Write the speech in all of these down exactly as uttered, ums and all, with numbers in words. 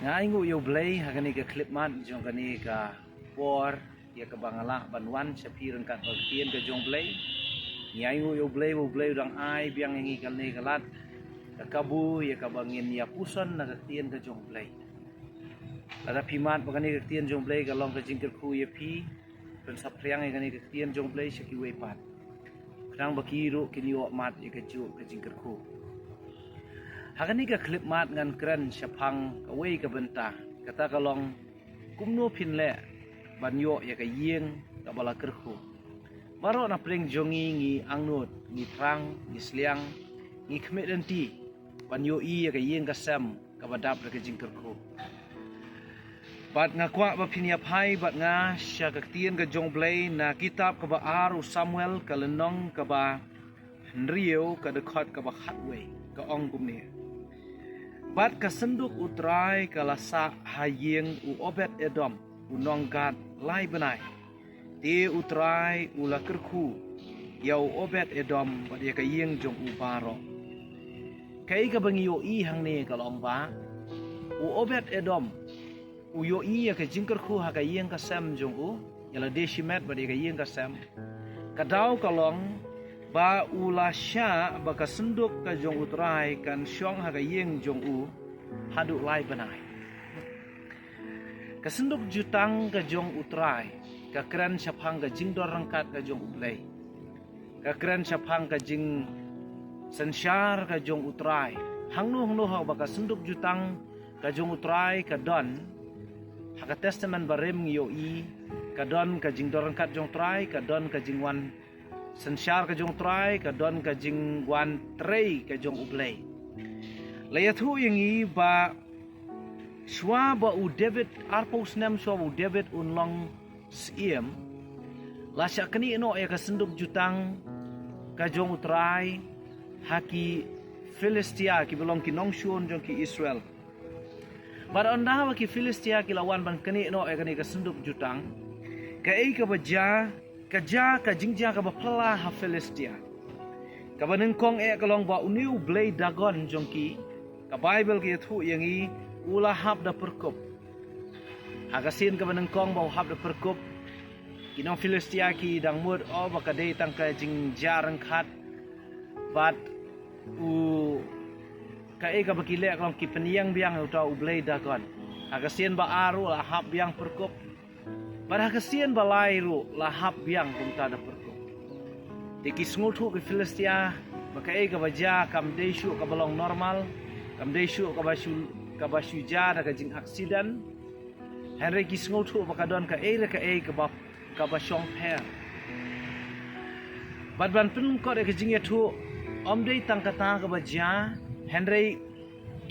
Nga ainguh ïa U Blei ha kane ka khyllipmat jong kane ka por ïa kaba nga lah ban wan sha phi ryngkat bad ka ktien ka jong U Blei. Nga ainguh ïa U Blei, U Blei u dang ai biang ïa ngi kane ka lad, ka kabu ïa kaba ngin ïa puson na ka ktien ka jong U Blei. Lada phi mad ba kane ka ktien jong U Blei ka long ka jingkyrkhu ïa phi, pynsaphriang ïa kane ka ktien jong U Blei sha kiwei pat, khnang ba ki ruh kin ïoh mad ïa kajuh ka jingkyrkhu. Ha kane ka khyllipmat ngan kren shaphang kawei ka bynta, kata ka long kumno phin leh ban ïoh ïa ka ïing kaba la kyrkhu. Baroh na pdeng jong ngi, ngi angnud, ngi thrang, ngi sliang, ngi khmih lynti ban ïohi ïa ka ïing ka sem kaba dap da ka jingkyrkhu. Bad nga kwah ba phin ïa phai bad nga sha ka ktien ka jong U Blei na kitab kaba ar u Samuel, ka lynnong kaba hynriew, ka dkhot kaba khatwei, ka ong kumne: Bad ka synduk U Trai ka la sah ha ïing u Obed Edom u nong Gat lai bnai. Te U Trai u la kyrkhu ïa u Obed Edom bad ïa ka ïing jong u baroh. Kaei kaba ngi ïohi hangne ka long ba u Obed Edom u ïohi ïa ka jingkyrkhu ha ka ïing ka sem jong u, ïa lade shimet bad ïa ka ïing ka sem. Ka daw ka long ba u la shah ba ka synduk ka jong U Trai kan shong ha ka ïing jong u haduh lai bnai. Ka synduk jutang ka jong U Trai ka kren shaphang ka jingdon ryngkat ka jong U Blei. Ka kren shaphang ka jingsynshar ka jong U Trai. Hangno hangno haba ka synduk jutang ka jong U Trai ka don, ha ka Testament Barim ngi ïohi ka don ka jingdon ryngkat jong U Trai, ka don ka jingwan synshar ka jong U Trai, ka don ka jingwan trei ka jong U Blei. La ïathuh ïa ngi ba shuwa ba u David, arphew snem shuwa ba u David un long syiem, la shah knieh noh ïa ka synduk jutang ka jong U Trai ha ki Philistia, kiba long ki nongshun jong ki Israel. Bad ynda ba ki Philistia ki la wan ban knieh noh ïa kane ka synduk jutang, kaei kaba jia, ka jia ka jingjia kaba phylla ha Philistia. Kaba nyngkong eh ka long ba une u blei Dagon jong ki, ka Baibl ka ïathuh ïa ngi, u la hap da pyrkhat. Ha ka sien kaba nyngkong ba u hap da pyrkhat, ki nong Philistia ki dang mut, oh, ba ka dei tang ka jingjia ryngkat. Bad u, kaei kaba ki leh ka long ki pynïeng biang ïa uta u blei Dagon. Ha ka sien ba ar ruh la hap biang pyrkhat. Bad ha ka sien ba lai ruh la hap biang kumta da pyrkhat. Te ki sngewthuh ki Philistia ba kaei kaba jia kam dei shuh kaba long normal, kam dei shuh kaba shu, kaba shu jia da ka jingaccident. Hynrei ki sngewthuh ba ka don kaei re kaei kaba, kaba shongpher. Bad ban pynkut ïa ka jingïathuh, ym dei tang kata kaba jia, hynrei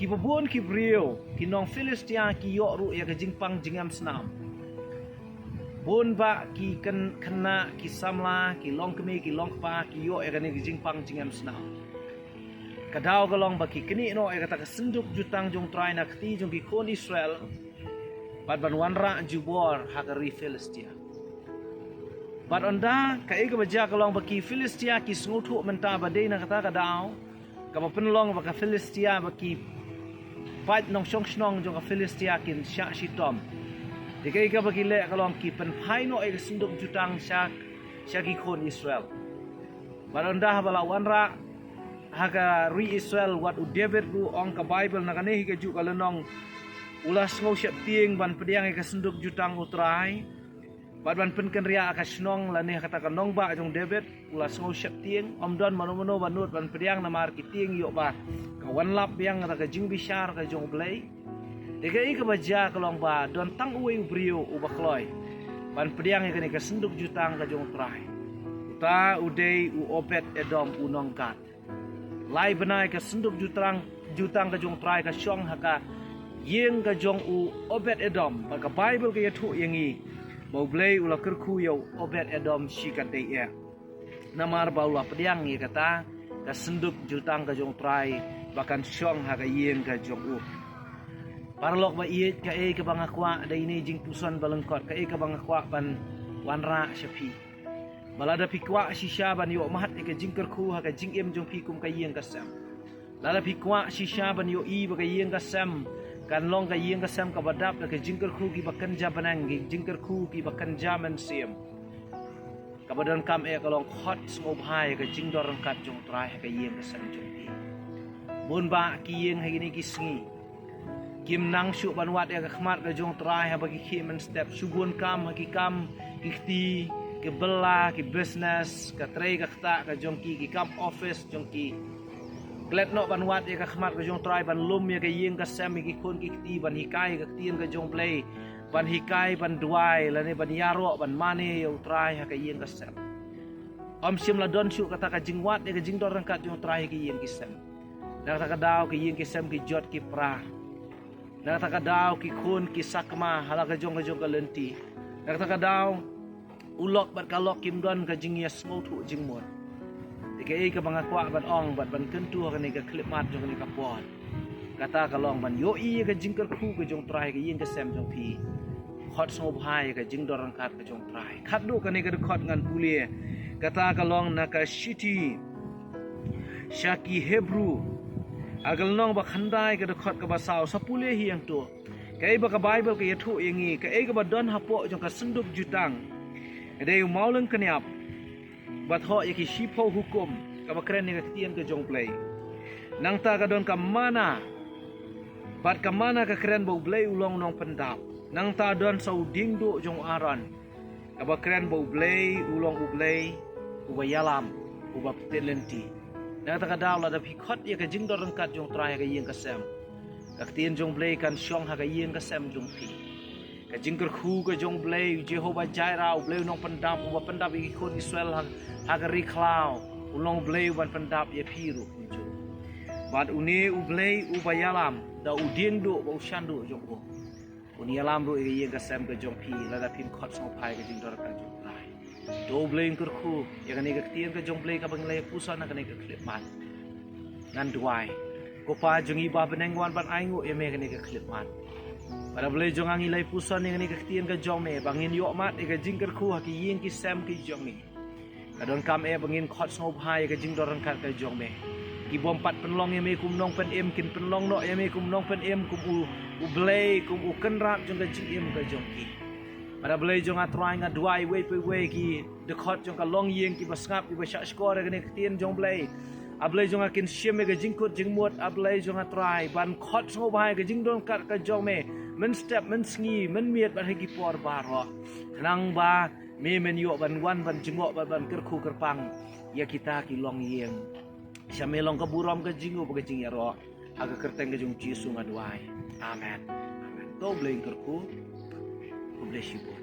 kiba bun ki briew, ki nong Philistia ki ïoh ruh ïa ka jingpang jingem snam. Bun bah ki khynnah, ki samla, ki longkmie, ki longkpa ki ïoh ïa kane ka jingpang jingem snam. Ka daw ka long ba ki knieh noh ïa kata ka synduk jutang jong U Trai na kti jong ki khun Israel, bad ban wanrah jubor ha ka ri Philistia. Bad ynda kaei kaba jia ka long ba ki Philistia ki sngewthuh mynta ba dei na kata ka daw kaba pynlong ba ka Philistia, ba ki paid nongshong shnong jong ka Philistia kin shah shitom. Te kaei kaba ki leh ka long ki pynphai noh ïa ka synduk jutang sha, sha ki khun Israel. Bad ynda ba la wanrah ha ka ri Israel, wat u David ruh, ong ka Baibl na kane hi kajuh ka lynnong, u la sngew sheptieng ban pdiang ïa ka synduk jutang U Trai. Bad ban pynkynriah ha ka shnong lane ha kata ka nongbah jong David, u la sngew sheptieng, ym don mano mano ba nud ban pdiang namar ki tieng ïoh ba ka wanlap biang kata ka jingbishar ka jong U Blei. Te kaei kaba jia ka long ba don tang uwei u briew uba kloi ban pdiang ïa kane ka synduk jutang ka jong U Trai. Uta u dei u Obed Edom u nong Gat. Lai bnai ka synduk jutang, jutang ka jong U Trai ka shong ha ka ïing ka jong u Obed Edom, bad ka Baibl ka ïathuh ïa ngi ba U Blei u la kyrkhu ïa u Obed Edom shikatdei eh. Namar ba u la pdiang ïa kata ka synduk jutang ka jong U Trai ba kan shong ha ka ïing ka jong u. Paralok ba ïeit, kaei kaba nga kwah da ine i jingpuson ba lyngkot, kaei kaba nga kwah ban wanrah sha phi, ba lada phi kwah shisha ban ïoh mad ïa ka jingkyrkhu ha ka jingim jong phi kum ka ïing ka sem, lada phi kwah shisha ban ïohi ba ka ïing ka sem kan long ka ïing ka sem kaba dap da ka jingkyrkhu kiba kynja bneng, ki jingkyrkhu kiba kynja mynsiem. Kaba donkam eh ka long khot sngewbha ïa ka jingdon ryngkat jong U Trai ha ka ïing ka sem jong phi. Bun bah ki ïing ha kine ki sngi kim nang shuh ban wad ïa ka khmat ka jong U Trai haba ki khie mynstep, shu bun kam ha ki kam ki kti, ki bylla, ki business, ka trei ka ktah ka jong ki, ki kam office jong ki. Klet noh ban wad ïa ka khmat ka jong U Trai, ban lum ïa ka ïing ka sem, ïa ki khun ki kti, ban hikai ïa ka ktien ka jong U Blei, ban hikai, ban duwai, lane ban ïaroh, ban mane ïa U Trai ha ka ïing ka sem. Ym shym la don shuh kata ka jingwad ïa ka jingdon ryngkat jong U Trai ha ki ïing ki sem. Na kata ka daw ki ïing ki sem ki jot ki pra. Na kata ka daw ki khun ki sakma ha la ka jong ka jong ka lynti. Na kata ka daw u lok bad ka lok kim don ka jingïasngewthuh jingmut. Te kaei kaba nga kwah ban ong bad ban kyntu ha kane ka khyllipmat jong kane ka por, kata ka long ban ïohi ïa ka jingkyrkhu ka jong U Trai ha ka ïing ka sem jong phi. Khot sngewbha ïa ka jingdon ryngkat ka jong U Trai. Khatduh kane ka dkhot ngan pule, kata ka long na ka shithi sha ki Hebru, ha ka lynnong ba khyndai, ka dkhot kaba saw. Sa pule hi hangto. Kaei ba ka Baibl ka ïathuh ïa ngi, kaei kaba don hapoh jong ka synduk jutang, ka dei u mawlyngkniap, bad thoh ïa ki shiphew hukum, kaba kren ïa ka ktien ka jong U Blei. Nangta ka don ka manna, bad ka manna ka kren ba U Blei u long u nongpyndap. Nangta don sa u diengduh jong u Aaron, kaba kren ba U Blei u long U Blei uba ïalam, uba pyllait lynti. Na kata ka daw lada phi khot ïa ka jingdon ryngkat jong U Trai ha ka ïing ka sem, ka ktien jong U Blei kan shong ha ka ïing ka sem jong phi. Ka jingkyrkhu ka jong U Blei, u Jehovah Jireh, U Blei u nongpyndap, uba pyndap ïa ki khun Israel ha, ha ka ri khlaw, u long U Blei uban pyndap ïa phi ruh kumjuh. Bad une U Blei uba ïalam, da u diengduh bad u shanduh jong u, un ïalam ruh ïa ka ïing ka sem ka jong phi, lada phim khot sngewbha ïa ka jingdon ryngkat jong U Trai. To U Blei un kyrkhu ïa kane ka ktien ka jong U Blei kaba ngi la ïa puson ha kane ka khyllipmat. Ngan duwai. Ko Pa jong ngi ba ha bneng, wan ban ainguh ïa me ha kane ka khyllipmat. Para Blei jong nga, ngi la ïa puson ïa kane ka ktien ka jong me ba ngin ïohmad ïa ka jingkyrkhu ha ki ïing ki sem ki jong ngi. Ka donkam eh ba ngin khot sngewbha ïa ka jingdon ryngkat ka jong me. Ki bym pat pynlong ïa me kum u nongpynim kin pynlong noh ïa me kum u nongpynim, kum u, U Blei, kum u kynrad jong ka jingim ka jong ki. Para Blei jong nga Trai, nga duwai iwei pa iwei ki dkhot jong ka longïing, kiba sngap, kiba shahshkor ïa kane ka ktien jong U Blei. A Blei jong nga, kin shim ïa ka jingkut jingmut, A Blei jong nga Trai, ban khot sngewbha ïa ka jingdon ryngkat ka jong me mynstep, mynsngi, mynmiet bad ha ki por baroh. Khnang ba me men ïoh ban wan ban jngoh bad ban kyrkhu kyrpang ïa kita ki longïing. Sha me long ka burom, ka jingïaroh, ka jingïaroh. Ha ka kyrteng ka jong U Jisu nga duwai. Amen. Amen. To U Blei un kyrkhu. God bless you both.